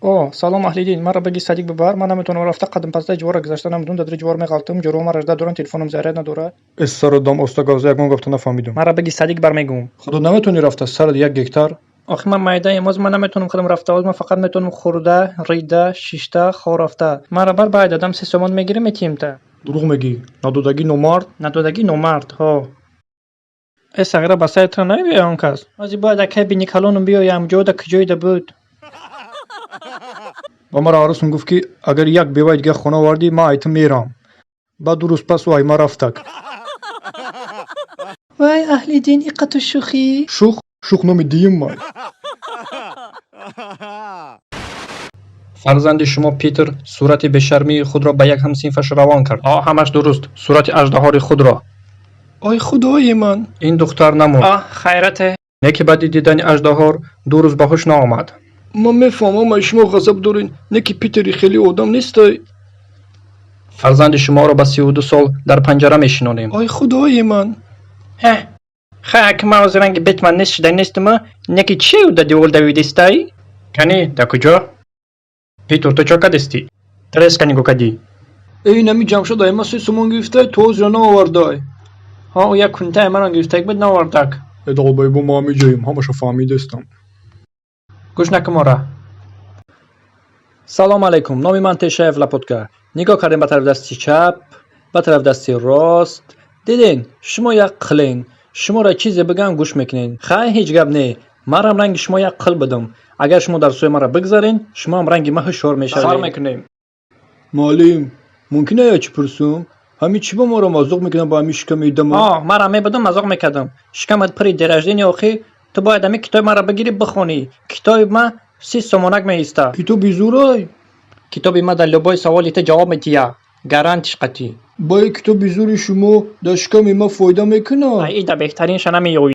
О, салом, Аҳлиддин, маро баги садик бибар, ман наметавонам рафта, қадам паста ҷувора гузашта намедонам, дар ҷувор меғалтам, ҷурома ражда дорам, телефонам заряд надорад. Эс, сару дам оста гавза, ягон гапта нафаҳмидам. Маро баги садик бар, мегӯм. Худо, наметавонӣ рафта, сарат як гектар. Охи ман майдаем, оз ман наметавонам худам рафта, оз ман фақат метавонам хӯрда, рида, шишта, хор рафта. Маро бар, баъд дадам 3 сомон мегирем, метиҳем-та. Дурӯғ мегӣ, надодагӣ номард. Надодагӣ номард, ҳо. Э, сағира, ба сари тра намебиёя он кас? Ози бояд акай бини калонам биёям, ҷода куҷоида буд. Ба мара арӯсам гуфт, ки агар як беваи дига хона овардӣ, ман ай ту мерам. Баъд 2 рӯз пас ӯ ай ман рафтак. Вай, Аҳлиддин, иқату шӯхӣ. Шух, шух номи дуюм май. Фарзанди шумо Питер сурати бешармии худро ба як ҳамсинфаш равон кард. О, ҳамаш дуруст, сурати аждаҳори худро. Ой, худои ман! Ин духтар намурд. Оҳ, хайрате. Не ки баъди дидани аждаҳор 2 рӯз ба ҳуш наомад. Ман мефаҳмам, ай шумо ғазаб дорен, не ки Питери хеле одам нестай. Фарзанди шуморо ба 32 сол дар панҷара мешинонем. Ой, худои ман! Ҳе, хай, аки ман ози ранги Бетман нест шуда нестума, не ки чи да девол давидистай? Кани, да куҷо? Питер, ту чо кадистӣ? Треска нигоҳ кадӣ. Э, инами Ҷамшед ай ман 3 сомон гирифтай, то ҳозира наовардай. Ҳо, ӯ як кунтае маро гирифтак буд, наовардак. Э, долбоебо, мо ҳамиҷоем, ҳамаша фаҳмидестам. Гӯш накун мора. Салом алайкум, номи ман Тешаев Лапотка. Нигоҳ кардем ба тарафи дасти чап, ба тарафи дасти рост. Диден, шумо як қилен. Шуморо чизе бигӯям, гӯш мекунед. Хай, ҳеҷ гап не. Манам ранги шумо як қил будам. Агар шумо дар сӯи маро бигзарен, шумоам ранги ман ҳушёр мешавед. Сар мекунем. Муаллим, мумкин ая чӣ пурсум? Ҳамин чӣ ба моро мазоқ мекунад ба ҳамин шиками дама? О, манам мебудам, мазоқ мекардам. Шикамат пури день рождения, охи ту бояд ҳамин китоби маро бигирӣ, бихонӣ. Китоби ман 30 сомонак меиста. Китоби зӯрай? Китоби ман дар любой саволи ту ҷавоб медиҳа. Гарантиш қатъӣ. Ба ин китоби зӯри шумо дар шиками ман фоида мекунад? Ай, ида беҳтаринша намеёӣ.